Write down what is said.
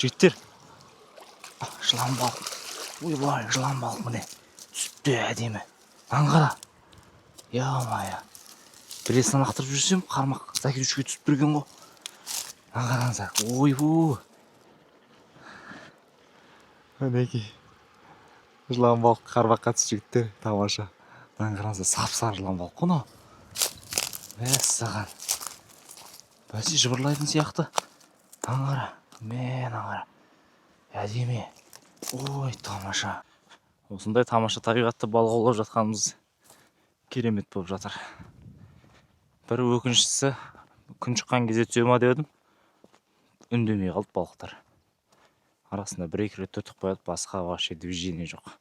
Жігіттер, жылан балық! Ойбай, жылан балық, міне, түсіпті, әдемі. Мынаны қара, ё-моё! Біресін лақтырып жүрсем, қармақ закидушке түсіп тұр екен ғой. Мынаны қараңыздар, ойбу, мінекей, жылан балық қармаққа түсті, жігіттер, тамаша! Мынаны қараңыздар, сап сары жылан балық қой мынау. Мәссаған, бәсе, жыбырлайтын сияқты. Мынаны қара, мә, мынаны қара, әдемі! Ой, тамаша! Осындай тамаша табиғатта балық аулап жатқанымыз керемет болып жатыр. Бір өкініштісі, күн шыққан кезде түсе ма деп едім, үндемей қалды балықтар. Арасында бір екі рет түртіп қояды, басқа вообще движение жоқ.